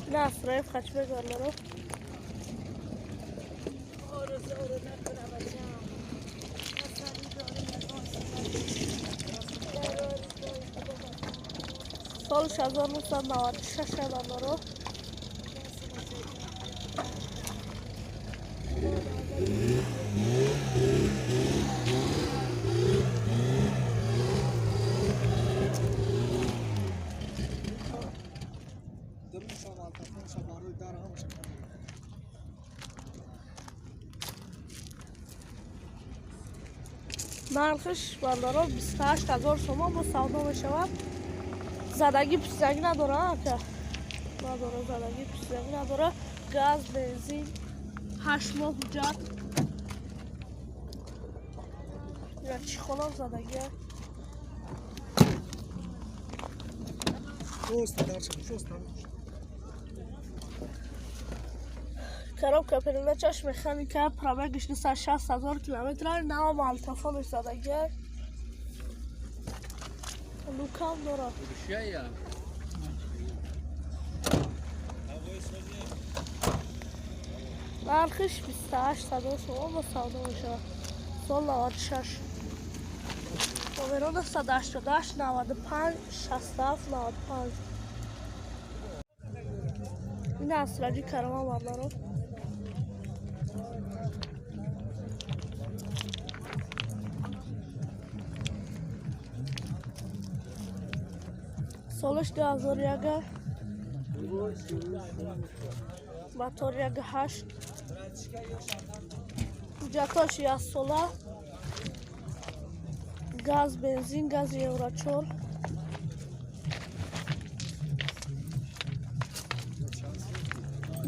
Ина Астраев хач мегардаро. Соли 1996 бардаро. Нархиш бардаро 28 000 сомон бо савдо мешавад. Задагӣ писагӣ надора, ака? Надора, задагӣ писагӣ надора. Газ, бензин, 8 моҳ ҳуҷҷат. Я чехолам задагӣ. Коробка передачаш механика, пробегаш 260 000 километр, нав малтафонаш задагӣ. Лукам дорад. Нархиш 28 000 сомон бо савдо мешавад. Сол 96. Номеро 988 95 67 95. Ин Астраҷи караван бардаро. Солаш 2001, мотор 1.8, ҳуҷҷатош 1 сола, газ, бензин, гази Евро 4.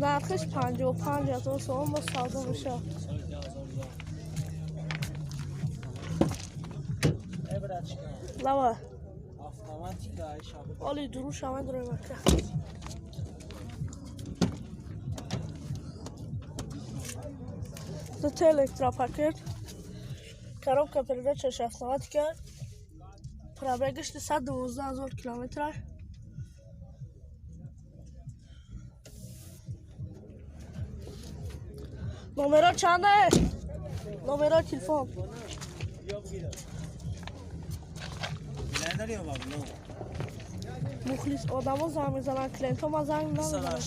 Нархиш 55 000 сомон бо савдо мешавад. Лава. Оли дуруш ҳама дорем ака. Дута электропакет, коробка передачаш автоматика, пробегаш 212 000 километр. Номеро чанде? Номеро телефон. Мухлис одамо занг мезананд, клиентҳо ма занг намезананд.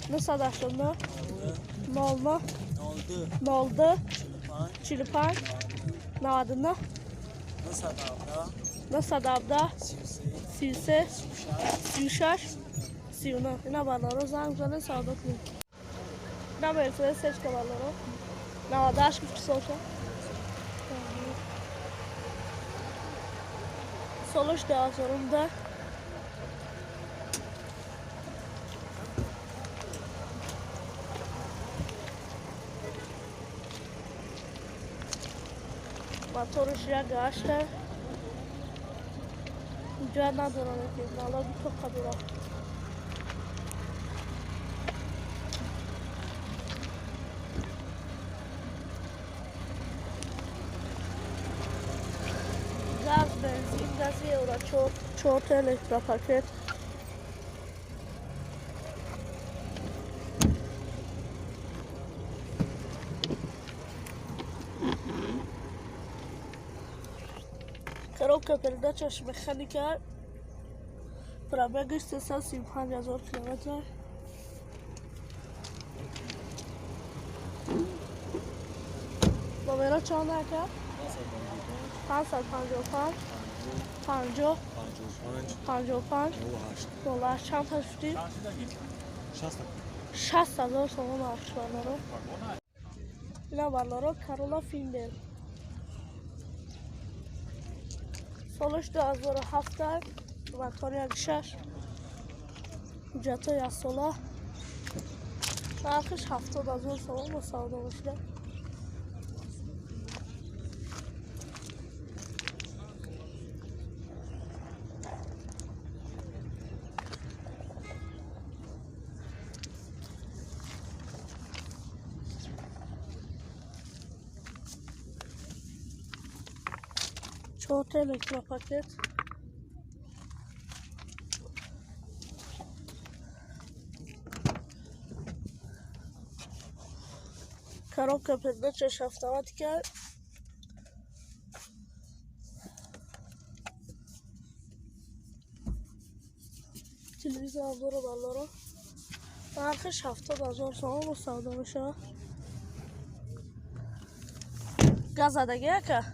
989 00 02 45 99 917 33 36 39. Ина бардаро занг бизанед, савдо кунед. Ина Мерседес сечка бардаро. 98 гуфт солша. Солаш 2010. Мотораш 1.8. Ҳуҷҷат надорам, ки налоги тоқа дорам. Газ, бензин, гази Евро 4, чорта электропакет. Коробка передачаш механика, пробегаш 335 000 километр. Номеро чанд ака? 555 50 55 08. Чанд та шудӣ? 60 000 сомон нархш бардаро. Ина бардаро Карола Финдел. Солаш 2007, мотор 1.6, ҳуҷҷатҳо 1 сола. Нархиш 70 000 сомон бо савдо мешуда. Чорта электропакет. Коробка передачаш автоматика. Телевизор дора бародаро. Нархиш 70,000 сомон бо савдо мешавад. Газ задаги ака?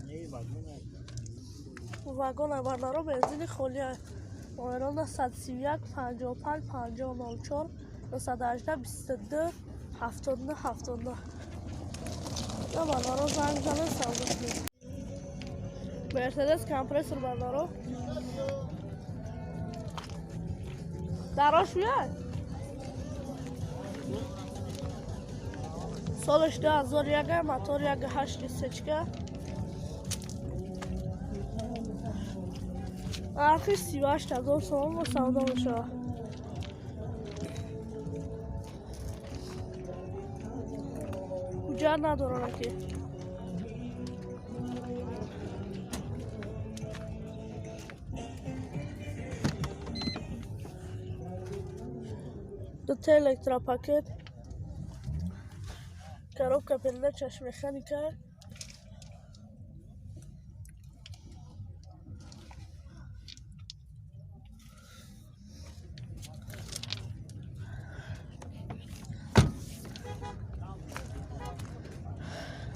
Вагон бародаро бензини холия. Номерон 931 55 50 04 918 22 79 79. Бародаро занг занед савдо кунед. Мерседес компрессор бародаро. Дарош биёд. Солаш 2001, мотор 1.8 сечка. Нархиш 38,000 сомон бо савдо мешавад. Ҳуҷҷат надорад аки. Дута электропакет. Коробка передачаш механика.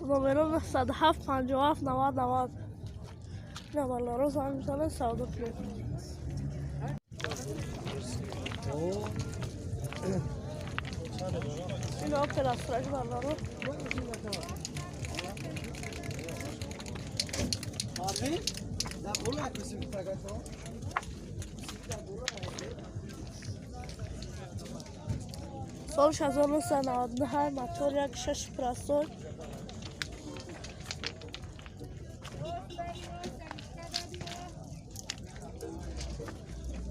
Номерон 907 57 90 90. Бародаро занг бизанед савдо кунед. Ин Опел Астра бародаро. Сол 1999, мотор 1.6 простой.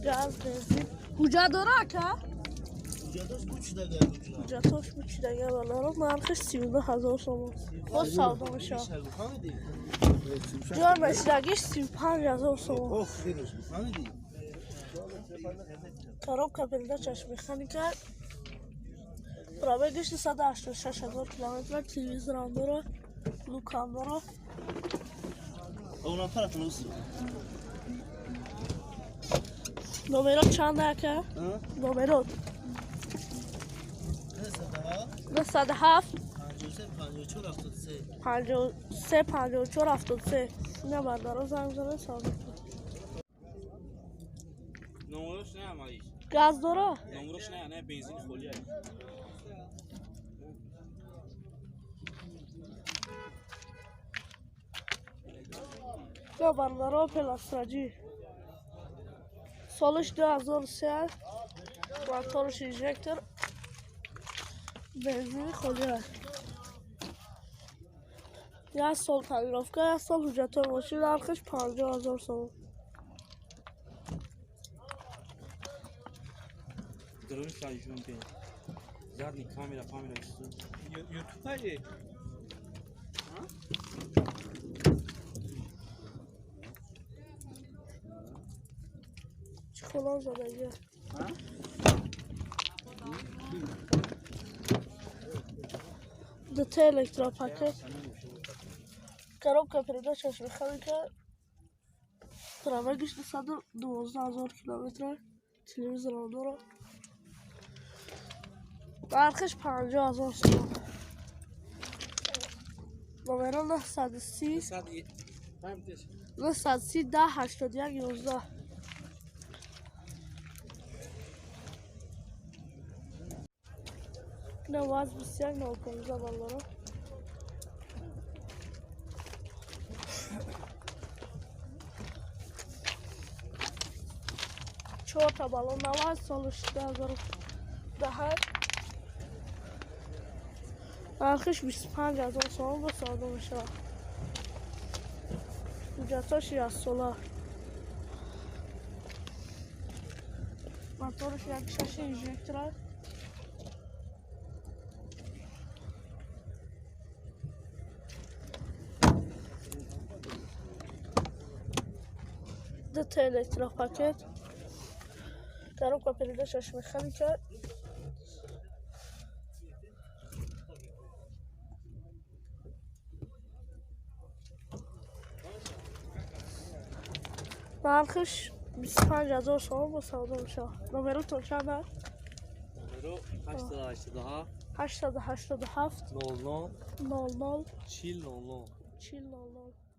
Газ, бензин. Ҳуҷҷат дора ака? Ҳуҷҷатош бучидага бародаро. Нархиш 39,000 сомон. Боз савдо мешавад. Ҷой мешидагиш 35,000 сомон. Коробка передачаш механика. Пробегиш 186,000 километр. Телевизорам дора, лукам дора. Номерот чанд ака? Номерот 907 53 54 73. Не бародаро занг занед савдо кунед. Газ дора? Не бародаро Опел Астра Ҷи. Солиш 2003, моторш инжектор, бензини холия. Як сол тонировка, як сол ҳуҷҷатҳои мошин, нархиш 50,000 сомон. Чӣ холон задагӣ? Дута электропакет. Коробка передачаш механика. Пробегиш 212,000 километр. Телевизорам дора. Нархиш 50,000 сомон. Номерон 930 930 10 81 11. Наваз 21 015 бародаро. Чорта баллон наваз солиш 2010. Нархиш 25,000 сомон бо савдо мешавад. Ҳуҷҷатҳош яксола. Моторш 1.6 инжектора. Дута электропакет. Коробка передачаш механика. Нархш 25 000 сомон, бо савдо мешавад. Номеротон чанд аст? Номеро 887. 887. 00. 00. 40 00. 40 00.